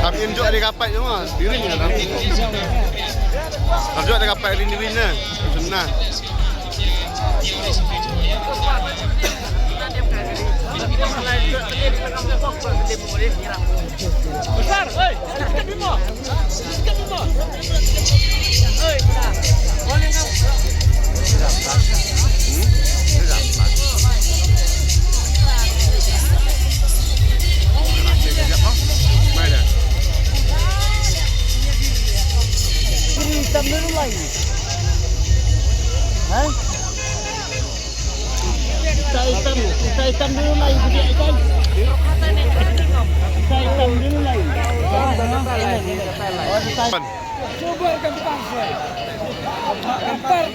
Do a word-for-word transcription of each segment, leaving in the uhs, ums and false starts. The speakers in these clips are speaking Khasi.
Tapi em jok ada kapat je mah, diri ni ada. Kalau jok ada kapat rin rin lah. Senang. Kita hitam, kita hitam dulu lah, ibu dia, ikan. Kita hitam dulu lah. Coba kan pasal. Kan pasal.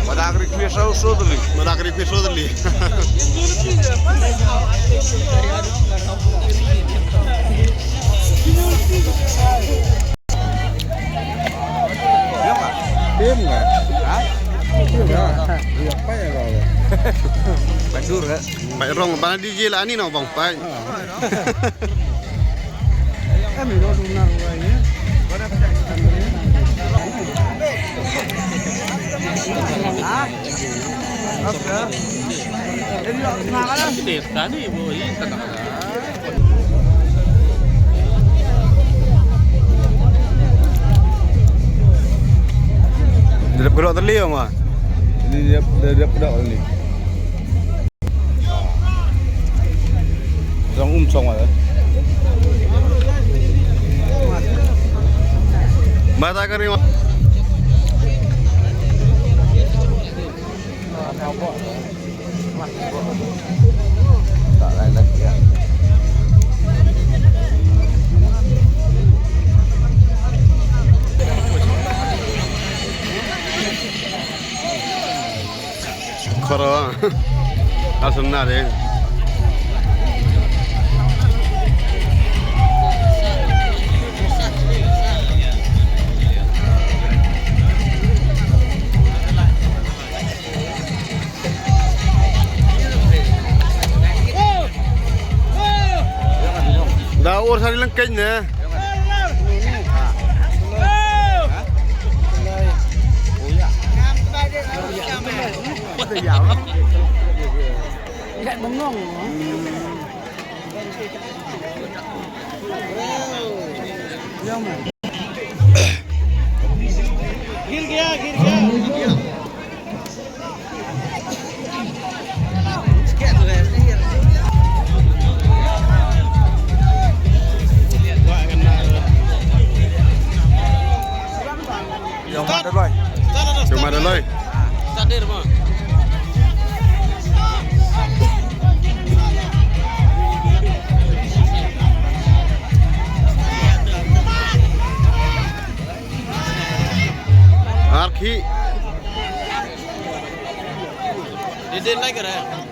Mada ka ri kmie saw sodli. Mada ka ri kmie sodli. Tim nggak? Hah? Tim nggak? Iya, apa ya kau? Bandur, ya? Pai rong, bang D J lah ni, no, bang Pai. Dia dah pernah terlihat, Mak? Ini dia, dia, dia pernah ni. Song um song ah. Mata kering. Tak lain lagi ya. Khoro. Asam na de. Da ur sari lengkeng ne. Jom ada, boy. Jom ada, boy. Arki. Dia, dia like kan?